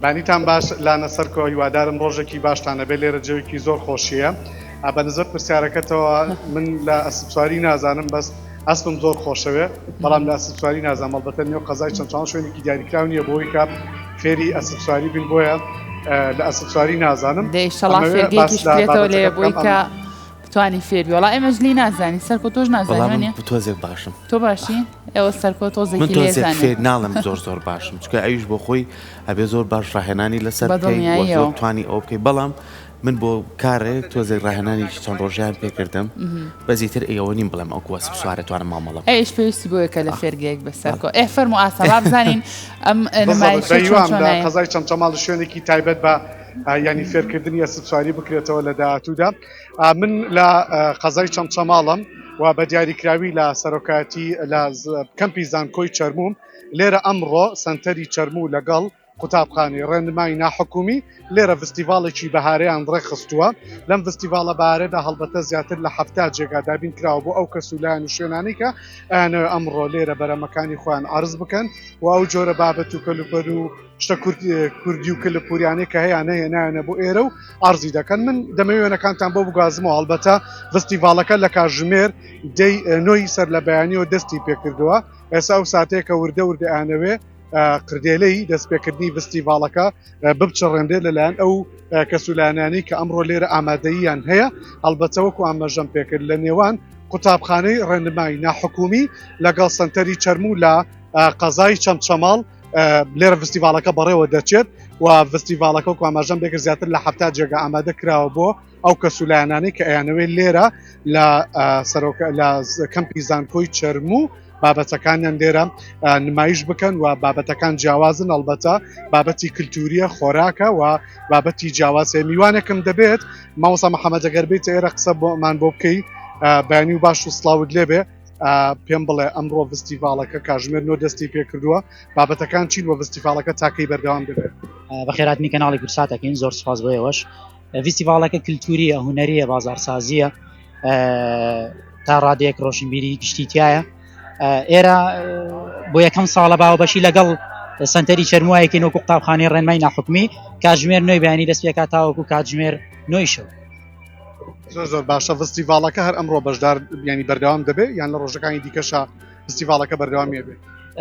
بانیتان باش لانە سەرکۆ هیوادارم ڕۆژێکی باشتان هەبێت لێرە جەوێکی زۆر خۆشیە بە نسبەت پرسیارەکەتەوە من لە ئەسپ سواری نازانم بەس ئەسپم زۆر خۆشەوێ بەڵام لە ئەسپ سواری نازانم ئەڵبەتە نێو قەزای چەمچەماڵ شوێنێکی دیاریکراو نییە بۆی کە فێری ئەسپ سواری بین بۆیە لە ئەسپ سواری نازانم دەی شەڵا ئەمەوێ باس فێرگەیەکیش لە بکرێتەوە لێ بابەتەکە بۆی بکەم کە ئەم بتوانی فێربی وەڵا ئێمەش لی نازانین سەرکۆ تۆش نازانی وەڵا من وانیە تۆزێک باشم تۆ باشی ئێوە سەرکۆ من تۆزێکی لێ تۆزێک زانێ فێر ناڵێم زۆر زۆر باشم چونکە ئەویش بۆ خۆی ئەبێ زۆر باش ڕاهێنانی لەسەر بە بکەی و زۆر دڵنیاییەوە توانی ئەوە بکەی بەڵام من بۆ کارێک تۆزێک ڕاهێنانێکی چەند ڕۆژیان پێکردم بەس ئیتر ئەوە نیم بڵێم ئەو وەسپ سوارە توانم مامەڵە بکەم ئەیش پێویستی بۆیە کە لە فێرگەیەک بە سەرکۆ ئێ فەرموو ئاسا با بزانین ئەم بالضبط نمایشە چۆن بەهیوام لە چۆنایە قەزای چەمچەماڵ شوێنێکی تایبەت بە یانی فێرکردنی ئەسپ سواری بکرێتەوە لە داهاتوودا من لە قەزای چەمچەماڵم و بە دیاریکراوی لە سەرۆکایەتی لە کەمپی زانکۆی چەرمووم لێرە ئەمڕۆ سەنتەری چەرموو لەگەڵ قوتابخانەی ڕێنمای ناحکومی لێرە ڤستیڤاڵێکی بەهارەیان ڕێکخستووە لەم ڤستیڤاڵە بەهارەدا هەڵبەتە زیاتر لە 70 جێگا دابین کراوە بۆ ئەو کەس و لایەن و شوێنانەی کە ئەیانەوێ ئەمڕۆ لێرە بەرەمەکانی خۆیان عەرز بکەن و ئەو جۆرە بابەت و کەلوپەل و شتە کوردی و کەلەپوریانەی کە هەیانە هێنایانە بۆ ئێرە و عەرزی دەکەن من دەمەوێت وێنەکانتان بۆ بگوازمەوە هەڵبەتە ڤستیڤاڵەکە لە کاژمێر دەی نۆی سەر لە بەیانیەوە دەستی پێکردووە ئێستا ئەو ساتەیە کە وردە وردە ئەیانەوێ قردێلەی دەستپێکردنی ڤستیڤاڵەکە بپچڕێنرێت لەلایەن ئەو کەس و لایەنانەی کە ئەمڕۆ لێرە ئامادەییان هەیە هەڵبەتە وەکو ئاماژەم پێکرد لە نێوان قوتابخانەی ڕێنمای ناحکومی لەگەڵ سنتەری چەرموو لە قەزای چەمچەماڵ لێرە ڤستیڤاڵەکە بەڕێوە دەچێت و ڤستیڤاڵەکە وەکو ئاماژەم پێکرد زیاتر لە 70 جێگا ئامادە کراوە بۆ ئەو کەس و لایەنانەی کە ئەیانەوێت لێرە لە سەرۆک لە کەمپی زانکۆی چەرموو بابەتەکانیان لێرە نمایش بکەن و بابەتەکان جیاوازن ئەڵبەتە بابەتی کللتوریە خۆراکە و بابەتی جیاوازێ میوانێکم دەبێت مامۆستا محەممەد ئەگەر بێت ئێرە قسە بۆمان بۆ بکەی بەیانی و باش و سڵاوت لێبێ پێم بڵێ ئەمڕۆ ڤستیڤاڵەکە کاژمێر نۆ دەستی پێکردووە بابەتەکان چین و ڤستیڤاڵەکە تاکەی بەردەوام دەبێت؟ بەخێراتنی کەناڵی کوردسات ئەکەین زۆر سوپاس بۆ ئێوەش ڤیستیڤاڵەکە کللتوریە هونەریە بازارسازیە تا ڕادەیەک ڕۆشنبیری گشتی تایە ئێرە بۆ یەکەم ساڵە باوە بەشی لەگەڵ سنتەری چەرموایەکی نۆکو قوتابخانەی ڕێنمای ناحکومی کاتژمێر نوێی بەیانی دەست پێکات تاوەکو کاتژمێر نۆی شەو. زۆر زۆر باشە ڤستیڤاڵەکە هەر ئەمڕۆ بەشدار ینی بەردەوام دەبێت یان لە ڕۆژەکانی دیکەشا ڤستیڤاڵەکە بەردەوامی ئەبێت؟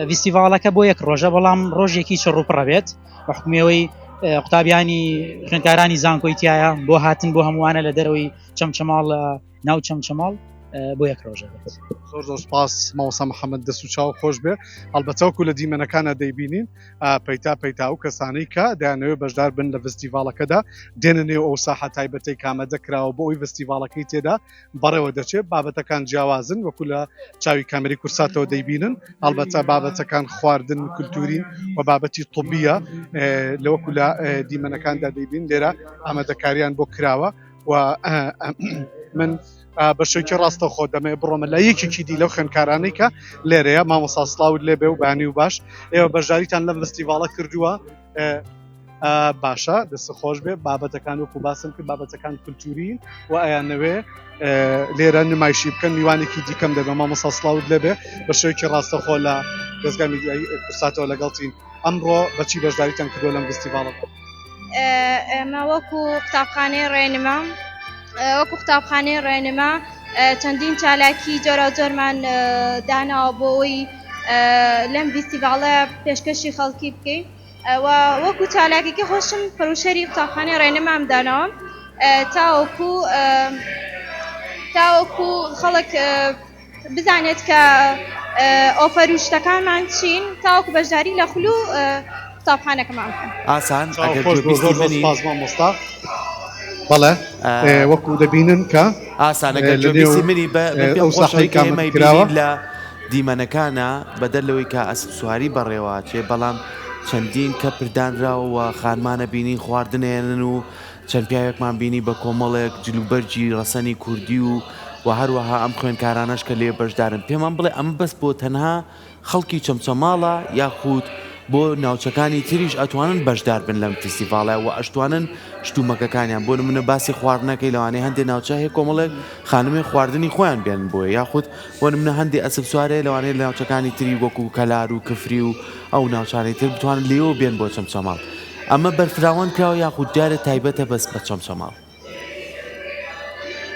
ڤستیڤاڵەکە بۆ یەک ڕۆژە بەڵام ڕۆژێکی چڕ و پڕە بێت بە حکومیەوەی قوتابیانی خوێندکارانی زانکۆی تایە بۆ هاتن بۆ هەمووانە لە دەرەوەی چەمچەماڵ ناو چەمچەماڵ بۆ یەک ڕۆژە بێت. زۆر زۆر سپاس مامۆستا محەممەد دەست و چاو خۆش بێ هەڵبەتە وەکو لە دیمەنەکانە دەیبینین پەیتا پەیتا ئەو کەسانەی کە دەیانەوێت بەشدار بن لە ڤستیڤاڵەکەدا دێنە نێو ئەو ساحە تایبەتەی کە ئامادە کراوە بۆ ئەوی ڤستیڤاڵەکەی تێدا بەڕێوە دەچێت بابەتەکان جیاوازن وەکو لە چاوی کامێرەی کورساتەوە دەیبینن هەڵبەتە بابەتەکان خواردن کولتورین و بابەتی طبیە لە وەکو لە دیمەنەکاندا دەیبین لێرە ئامادەکاریان بۆ کراوە و من بە شێوکی ڕاستەوخۆ دەمەوێت بڕۆمە لای یەکێکی دی لەو خوێندکارانەی کە لێرەیە مامۆستا سڵاوت لێبێ و بانی و باش ئێوە بەشداریتان لەم فستیڤاڵە کردووە باشە دەست خۆش بێ بابەتەکان وەکو باسم کرد بابەتەکان کولتوری و ئەیانەوێ لێرە نمایشی بکەن میوانێکی دیکەم دەبێ مامۆستا سڵاوت لێبێ بە شێوکی ڕاستەخۆ لە دەستگای میدیایی کوردساتەوە لەگەڵتین ئەمڕۆ بەچی بەشداریتان کردووە لەم فستیڤاڵەدا؟ ئێمە وەکو قوتابخانەی ڕێنما وەکو قوتابخانەی ڕێنما چەندین چالاکی جۆراوجۆرمان داناوە بۆ ئەوەی لەم ڤیستیڤاڵە پێشکەشی خەڵکی بکەین و وەکو چالاکیەکە خۆشم پەروشەری قوتابخانەی ڕێنمام داناوە تاوەکو تاوەکو خەڵک بزانێت کە ئۆفەر و شتەکانمان چین تاوەکو بەشداری لە خول و قوتابخانەکەمان بکەن. ئاسان چاو ئەگەر خۆش بۆ گوێبیستی زۆر زۆر منی سپاس مامۆستا بەڵێ وەکو دەبینن کە ئاسان ئەگەر لە نێو گوێبیستی منی بە من پێم ئەو خۆشە ساحەی ئەوەی کە کامە ئێمە کراوە بینین لە دیمەنەکانا بەدەر لەوەی کە ئەسپ سواری بەڕێوە ئەچێ بەڵام چەندین کەپر دانراوە و خانمانە بینین خواردن ئەیەنن و چەند پیاوێکمان بینی بە کۆمەڵێک جلوبەرگی ڕەسەنی کوردی و و هەروەها ئەم خوێندکارانەش کە لێ بەشدارن پێمان بڵێ ئەمە بەس بۆ تەنها خەڵکی چەمچەماڵە یاخود بۆ ناوچەکانی تریش ئەتوانن بەشدار بن لەم فیستیڤاڵە و ئەشتوانن شتومەکەکانیان بۆ نمونە باسی خواردنەکەی لەوانەیە هەندێ ناوچە هەیە کۆمەڵێک خانمێ خواردنی خۆیان بێنن بۆیە یاخود بۆ نمونە هەندێ ئەسپ سوارەیە لەوانەیە لە ناوچەکانی تری وەکو کەلار و کفری و ئەو ناوچانەی تر بتوانن لێوە بێن بۆ چەمچەماڵ. ئەمە بەرفراوان کراوە یاخود دیارە تایبەتە بەس بە چەمچەماڵ؟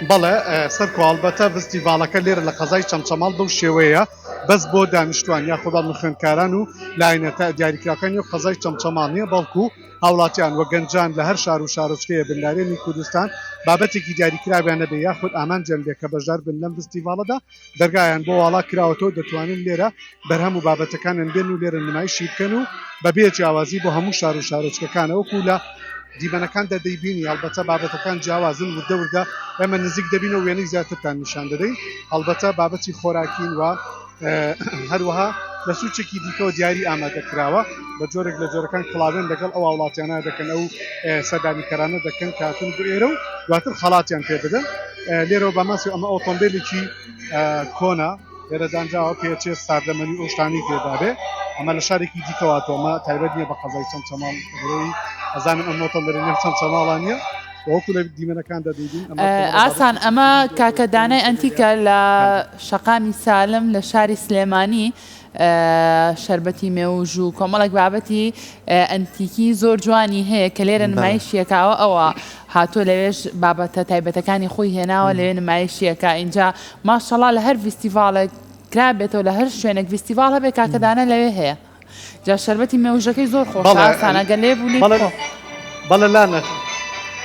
بەڵێ سەرکۆ هەڵبەتە ڤستیڤاڵەکە لێرە لە قەزای چەمچەماڵ بەو شێوەیە بەس بۆ دانیشتوان یاخۆ بەڵم خوێندکاران و لایەنە دیاریکراوەکانی و قەزای چەمچەماڵ نییە بەڵکو هاوڵاتیان و گەنجان لە هەر شار و شارۆچکەیە بن لە هەرێمی کوردستان بابەتێکی دیاریکراویان نەبێ یاخود ئامانجیان بێ کە بەشدار بن لەم ڤستیڤاڵەدا دەرگایان بۆ واڵا کراوەتەوە دەتوانن لێرە بەرهەم و بابەتەکانیان بێن و لێرە نمایشی بکەن و بەبێ جیاوازی بۆ هەموو شار و شارۆچکەکانە وەکو لە دیمەنەکاندا دەیبینی هەڵبەتە بابەتەکان جیاوازن وردە وردە ئێمە نزیک دەبین و وێنەی زیاترتان نیشان دەدەین هەڵبەتە بابەتی خۆراکین و هەروەها لە سوچێکی دیکەوە دیاری ئامادە کراوە بە جۆرێک لە جۆرەکان کڵاوێن لەگەڵ ئەو هاوڵاتیانە دەکەن ئەو سەردانیکەرانە دەکەن کاتن بۆ ئێرە و دواتر خەڵاتیان پێ بدەن لێرەوە بەماسی ئەمە ئۆتۆمبیلێکی کۆنە لێرە دانراوە پێچێت ساردەمەنی ئەو شتانی تێدابێ ئەمە لە شارێکی دیکەوە ئەمە تایبەت نییە بە قەزای چەمچەماڵ بەرەوەی ئەزانم ئەم ئۆتۆمبیلە نێو چەمچەماڵان نییە وەکو لە دیمەنەکاندا دەیبین ئاسان ئەمە کاکە دانای ئەنتیکە لە شەقامی سالم لە شاری سلێمانی شەربەتی مێوژ و کۆمەڵێک بابەتی ئەنتیکی زۆر جوانی هەیە کە لێرە نمایشیەکەوە ئەوە هاتووە لەوێش بابەتە تایبەتەکانی خۆی هێناوە لەوێ نمایشیەکە ئینجا ماشەڵا لە هەر ڤیستیڤاڵێک کرابێتەوە لە هەر شوێنێک ڤیستیڤاڵ هەبێ کاکە دانا لەوێ هەیە جا شەربەتی مێوژەکەی زۆر خۆشە ئاسانە گەر لێ بوو لێی بخۆ. بەڵێ لانە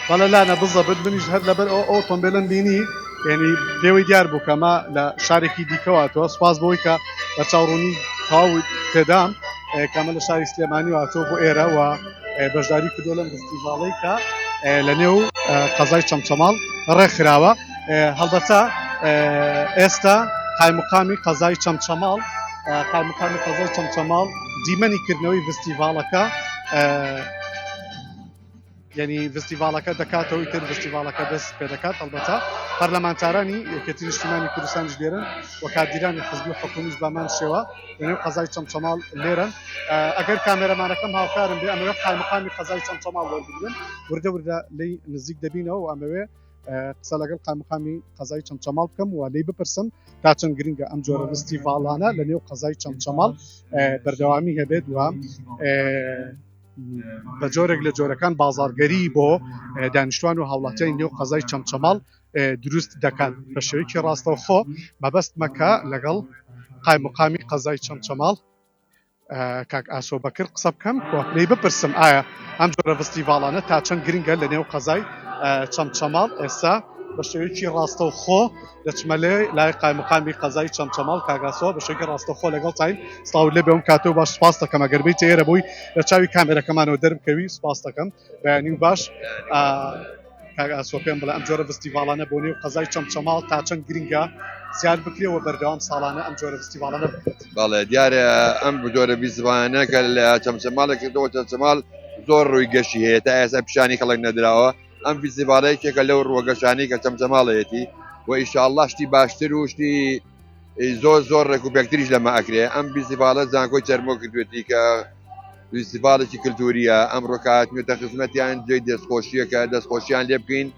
بەڵێ لانە بزەبت منیش هەر لەبەر ئەو ئۆتۆمبیلم بینی یعنی پێوەی دیار بوو کەمە لە شارێکی دیکەوە تۆ سپاس بۆی کە بە چاوڕوونی تەواو پێدام کامە لە شاری سلێمانی هاتۆ بۆ ئێرە و بەشداری کردو لەم فستیڤاڵەی کە لە نێو قەزای چەمچەماڵ ڕێکخراوە هەڵبەتە ئێستا قایمقامی قەزای چەمچەماڵ قایمقامی قەزای چەمچەماڵ دیمەنی کردنەوەی فستیڤاڵەکە یعنی ڤستیڤاڵەکە دەکاتەوەی تر ڤستیڤاڵەکە دەست پێ دەکات هەڵبەتە پەرلەمانتارانی یەکێتی نیشتیمانی کوردستانیش لێرن و کادیرانی حزبی و حکومیش بامان شێوە لەنێو قەزای چەمچەماڵ لێرن ئەگەر کامێرەمانەکەم هاوکارم بێ ئەمەوێ قایمقامی قەزای چەمچەماڵ وەربگرن وردە وردە لی نزیک دەبینەوە و ئەمەوێ قسە لەگەڵ قایمقامی قەزای چەمچەماڵ بکەم و لی بپرسم تا چەند گرنگە ئەم جۆرە ڤستیڤاڵانە لە نێو قەزای چەمچەماڵ بەردەوامی هەبێت و بە جۆرێک لە جۆرەکان بازارگەری بۆ دانیشتوان و هاوڵاتیانی نێو قەزای چەمچەماڵ دروست دەکات بە شێوەیەکی ڕاستەوخۆ مەبەستمەکە لەگەڵ قایمقامی قەزای چەمچەماڵ کاک ئاسۆ بەکر قسە بکەم لێی بپرسم ئایا ئەم جۆرە ڤستیڤاڵانە تا چەند گرنگە لە نێو قەزای چەمچەماڵ ئێستا بە شێوەیەکی ڕاستەوخۆ دەچمە لێ لای قایمقامی قەزای چەمچەماڵ کاک ئاسۆ بە شێوەیەکی ڕاستەوخۆ لەگەڵ تاین سڵاو لێ بێ ئەم کاتەوە باش سپاس دەکەم ئەگەر بیتە ئێرە بۆی لە چاوی کامێرەکەمانەوە دەربکەوی سپاس دەکەم بەیانی و باش کاک ئاسۆ پێم بڵێ ئەم جۆرە ڤستیڤاڵانە بۆ نێو قەزای چەمچەماڵ تا چەند گرنگە زیاد بکرێ و بەردەوام ساڵانە ئەم جۆرە ڤستیڤاڵانە بکرێت؟ بەڵێ دیارە ئەم جۆرە ڤیستیڤاڵانە کە لە چەمچەماڵە کردەوە چەمچەماڵ زۆر ڕووی گەشی هەیە تا ئێستا پیشانی خەڵک نەدراوە ئەم ڤیستیڤاڵە یەکێکە لەو ڕووە گەشانەی کە چەمچەماڵەیەتی و ئیشاڵڵا شتی باشتر و شتی زۆر زۆر ڕێک و پێکتریش لەمە ئەکرێ ئەم ڤیستیڤاڵە زانکۆی چەرمۆ کردوێتی کە ڤیستیڤاڵێکی کللتوریە ئەمڕۆ کە هاتنێتە خزمەتیان جێی دەستخۆشیەکە دەستخۆشیان لێ بکەین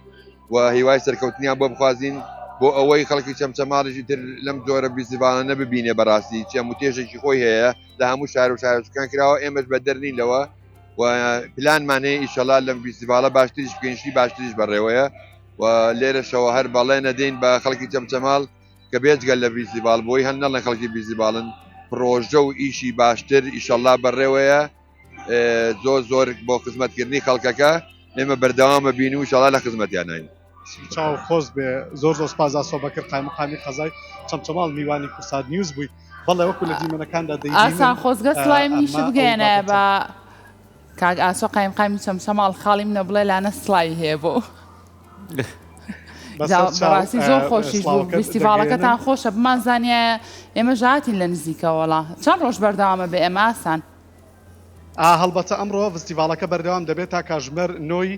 و هیوای سەرکەوتنیان بۆ بخوازین بۆ ئەوەی خەڵکی چەمچەماڵیشی تر لەم جۆرە ڤیستیڤاڵانە ببینێ بەڕاستی چەم و تێژێکی خۆی هەیە لە هەموو شار و شارۆچکان کراوە ئێمەش بە دەرنین لەوە و پلانمان هەیە ئیشەڵا لەم ڤیستیڤاڵە باشتریش بکەین شتی باشتریش بەڕێوەیە و لێرەشەوە هەر بەڵێ نەدەین بە خەڵکی چەمچەماڵ کە بێجگە لە ڤیستیڤاڵ بۆی هەر نەڵێن خەڵکی ڤیستیڤاڵن پڕۆژە و ئیشی باشتر ئیشەڵا بەڕێوەیە زۆر زۆر بۆ خزمەتکردنی خەڵکەکە ئێمە بەردەوامە بین و ئیشەڵا لە خزمەتیانین. چاو خۆش بێ زۆر زۆر سپاس ئاسۆ بەکر قایمقامی قەزای چەمچەماڵ میوانی کوردسات نیوز بووی بەڵێ وەکو لە دیمەنەکاندا دەیبینن ئاسان خۆزگە سڵاوی منیشت ئەمە ئەو بگەیەنایە بابەتە. بە کاک ئاسۆ قایمقامی چەمچەماڵ خاڵی منە بڵێ لانە سڵاوی هەیە بۆ بەسەر چاو بەڕاستی زۆر خۆشیش بوو سڵاوەکەت دەگەیەنم. فیستیڤاڵەکەتان خۆشە بمانزانیایە ئێمەش هاتین لە نزیکەوە وەڵا چەند ڕۆژ بەردەوامە بێ ئێمە ئاسان. ئا هەڵبەتە ئەمڕۆ ڤستیڤاڵەکە بەردەوام دەبێت تا کاژمێر نۆی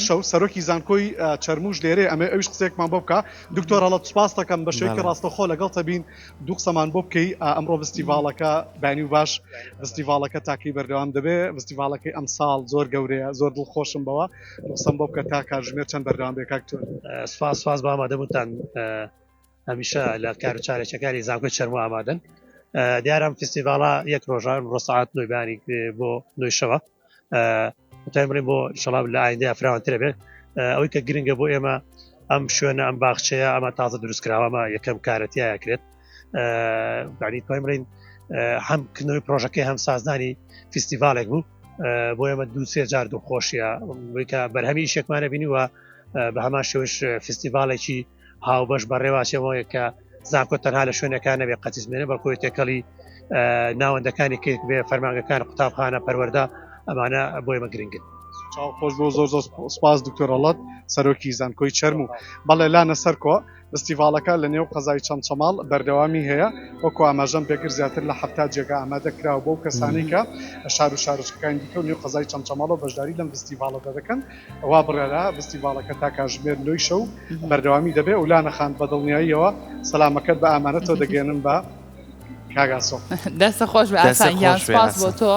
شەو سەرۆکی زانکۆی چەرموش لێرەیە ئەمەوێ ئەویش قسەیەکمان بۆ بکا دکتۆر هەڵەت سوپاس دەکەم بە شێوەیەکی بەڵێ. ڕاستەوخۆ لەگەڵ تەبین دوو قسەمان بۆ بکەی ئەمڕۆ ڤستیڤاڵەکە بەیانی و باش ڤستیڤاڵەکە تاکەی بەردەوام دەبێ ڤستیڤاڵەکەی ئەمساڵ زۆر گەورەیە زۆر دڵخۆشم بەوە دوو قسەم بۆ بکە تا کاتژمێر چەند بەردەوام بێ کاک دکتۆر. سوپاس سوپاس بۆ ئامادەبوونتان هەمیشە لە کار و چالێکیەکانی زانکۆی چەرموو ئامادەن دیارە ئەم فیستیڤاڵە یەک ڕۆژە ئەمڕۆ سەعات نۆی بەیانی بۆ نۆی شەوە. دەتوانین بڵێین بۆ ئینشەڵا لە ئایندەیا فراوانترە بێت. ئەوەی کە گرنگە بۆ ئێمە ئەم شوێنە ئەم باخچەیە ئەمە تازە دروست کراوە ئەمە یەکەم کارە تیایا کرێت. یعنی توانین بڵێین هەم کردنەوەی پرۆژەکەی هەم سازدانی فیستیڤالێک بوو بۆ ئێمە دوو سێ جار دڵخۆشیە بۆی کە بەرهەمی ئیشێکمانە بینی و بە هەمان شێوەش فیستیڤالێکی هاوبەش بەڕێواچێەوە کە زانکۆ تەنها لە شوێنەکان نەبێ قەتیس بێنێ بەڵکو تێکەڵی ناوەندەکانی کرد بێ فەرمانگەکان قوتابخانە پەروەردە ئەمانە بۆ ئێمە گرنگن. چاو خۆش بۆ زۆر زۆر سپاس دکتۆر هەڵەت سەرۆکی زانکۆی چەرموو بەڵێ لانە سەرکۆ فستیڤاڵەکە لە نێو قەزای چەمچەماڵ بەردەوامی هەیە، وەکو ئاماژەم پێکرد زیاتر لە 70 جێگا ئامادە کراوە بۆ ئەو کەسانەی کە لە شار و شارۆچکەکانی دیکە و نێو قەزای چەمچەماڵەوە بەشداری لەم فستیڤاڵەدا دەکەن، وا بڕیارە فستیڤاڵەکە تا کاژمێر نۆی شەو بەردەوامی دەبێ و لانە خان بە دڵنیاییەوە سەلامەکەت بە ئامانەتەوە دەگەیەنم بە کاک ئاسۆ. دەستت خۆش بێ دەستت ئاسان گیان خۆش بێ سوپاس بۆ ئاسان. تۆ.